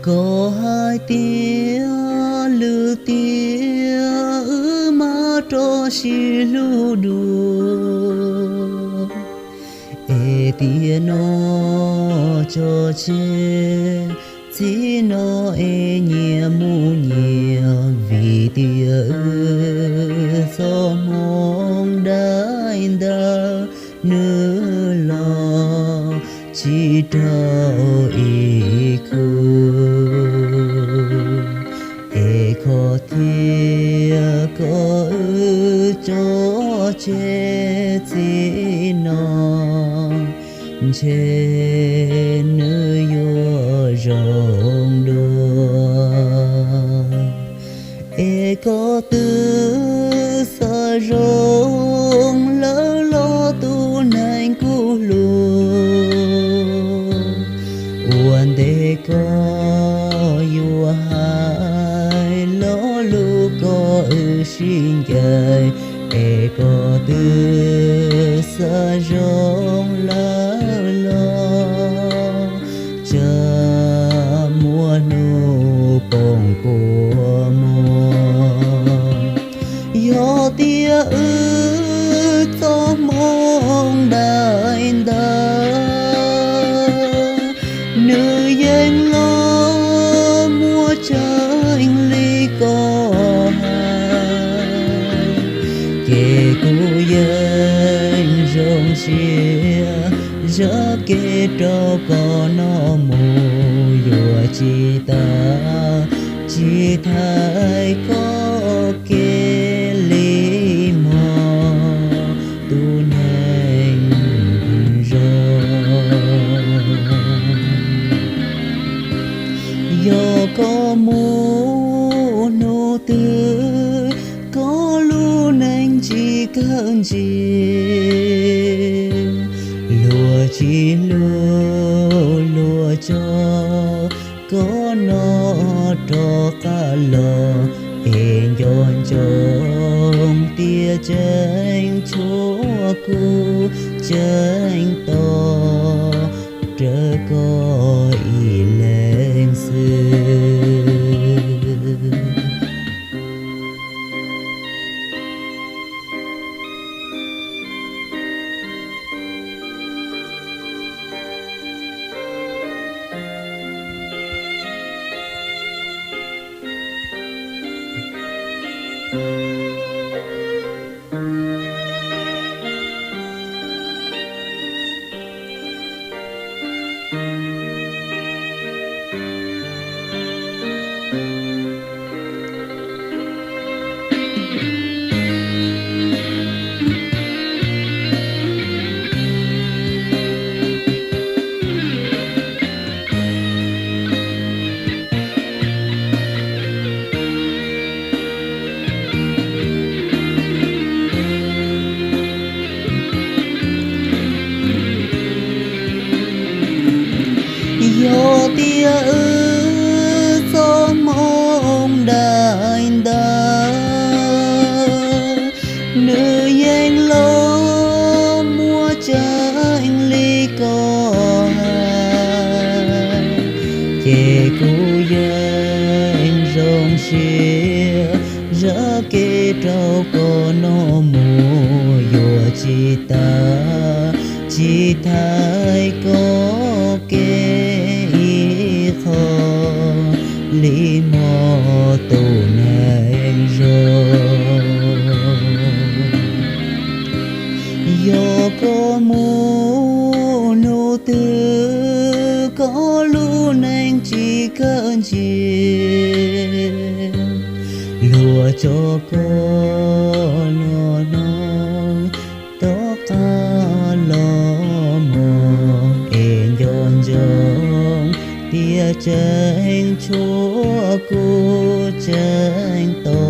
Koj hais tias lwm tiam wb mam rov sib hlub dua, es tiam no tso tseg, txij no es nyias mus nyias, vim tias wb txoj hmoov daim ntawv nws los tsis raug ib khub. Es koj thiab koj wb tso tseg txij no, ntshe nws yuav zoo dua. Es koj twb xav zoo lawm los tus neeg kuv hlub, ua ntej koj yuav hais lo lus koj wb sib ncaim. Es koj twb xav zoo lawm los, tsam muaj hnub poob kua muag. Yog tias wb txoj hmoov daim ntawv nws yeej los muaj tseeb li koj hais, ces kuv yeej zoo siab zam kev rau koj no mus yuav tsis tau, tsis thaiv koj kev li mog tus neeg zoo. Yog koj mus hnub twg, koj lub neej tsis kawm ntsis, luag tsis hlub luag tso koj no rov qab los, es nco ntsoov tias tseem tshuav kuv tseem tos rawv koj ib leeg xwb. Yog tias wb txoj hmoov daim ntawv nws yeej los muaj tseeb li koj hais, ces kuv yeej zoo siab zam kev rau koj no mus yuav tsis tau, tsis thaiv koj kev ib qho li mog tus neeg zoo. Yog koj mus hnub twg koj lub neej tsis kawm ntsis, luag tso koj no no rov qab los mus es nco ntsoov tias tseem tshuav kuv tseem tos